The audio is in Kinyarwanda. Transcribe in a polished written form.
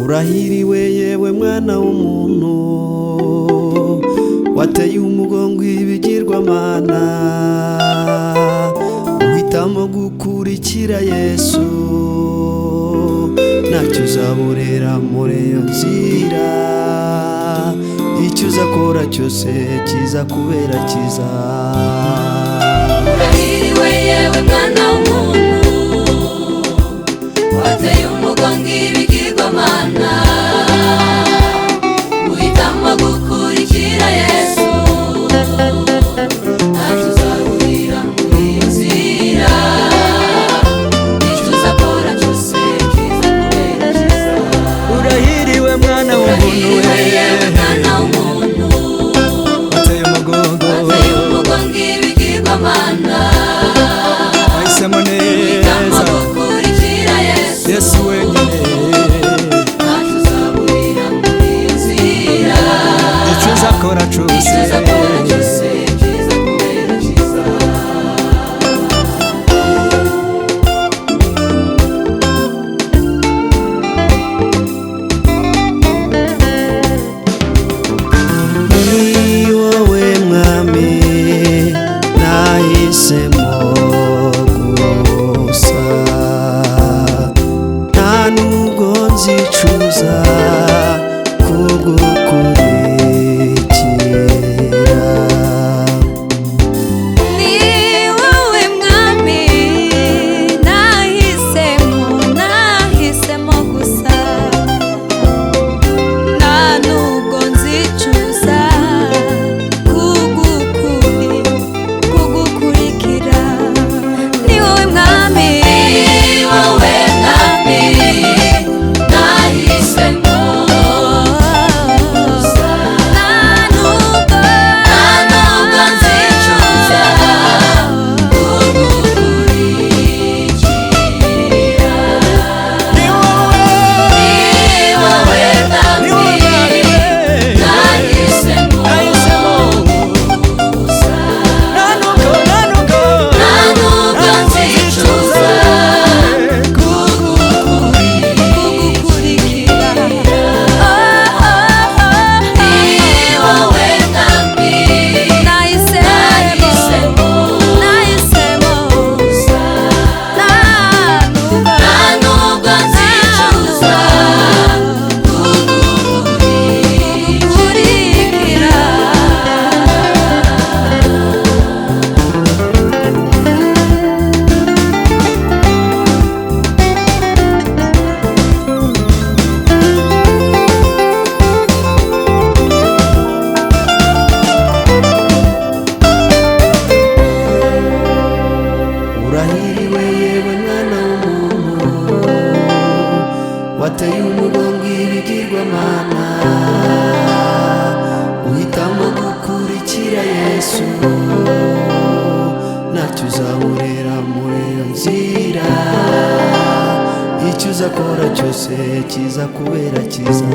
Urahiriwe yewe mwana w'umuntu, wateye umugongo ibigirwamana, uhitamo gukurikira Yesu, ntacyo uzaburira muri iyo nzira, icyo uzakora cyose kizakubera cyiza. Urahiriwe yewe mwana w'umuntu, wateye umugongo ibigirwamana, uhitamo gukurikira Yesu, ntacyo uzaburira muri iyo nzira, icyo uzakora cyose kizakubera cyiza. Urahiriwe mwana w'umuntu, Urahiriwe yewe mwana w'umuntu, wateye umugongo, wateye umugongo ibigirwamana, wahisemo uhitamo neza gukurikira Yesu, Yesu wenyine, ntacyo uzaburira muri iyo nzira, icyo uzakora cyose icyo uzakora cyose kizakubera cyiza. Ni wowe mwami nahisemo gusa, nta nubwo nzicuza kugukurikira. Ni wowe mwami nahisemo, nahisemo gusa, nta nubwo nzicuza kugukurikira. Ni wowe mwami, ni wowe mwami nahisemo gusa, nta nubwo nzicuza kugukurikira. Ni wowe, Ni wowe ni wowe mwami mwami we, nahisemo nahisemo gusa, nta nubwo, nta nubwo, nta nubwo nzicuza kugukurikira. Ni wowe mwami nahisemo, nahisemo gusa, nta nubwo nzicuza kugukurikira. Urahiriwe yewe mwana w'umuntu, wateye umugongo ibigirwamana, uhitamo gukurikira Yesu, ntacyo uzaburira muri iyo nzira, icyo uzakora cyose kizakubera cyiza.